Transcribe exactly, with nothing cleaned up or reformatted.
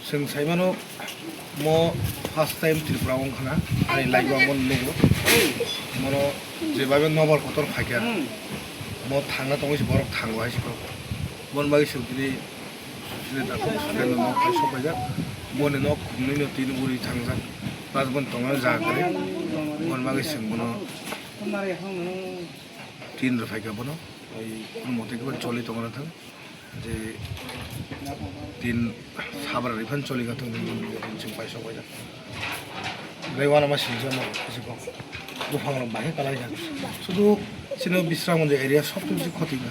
Chwng saimano, mo first time Tripura wngkha na, ani life o mo nugo. Mono jebabe nobar kotor phaikha, mo thangna tongwi se borok thango hai se kok. Mon bagwi chwng tini sini dakho sudeno nok hai sopaijak. Boni nok khumnwino tin uri thangjak. Plus boni tongmani jaga kwrwi. Mon bagwi chwng bono tin rw phaikha bono. Oi, kono mote khe choli tongna thang. Je tin sabra rifan choli ga thang, tin chwng pai sok bai jak. Gai wana ma sinja mo kasi ko. Buphang rok bahai kalai jak. Sudu sino Bisramganj area sob tu si khoti ga.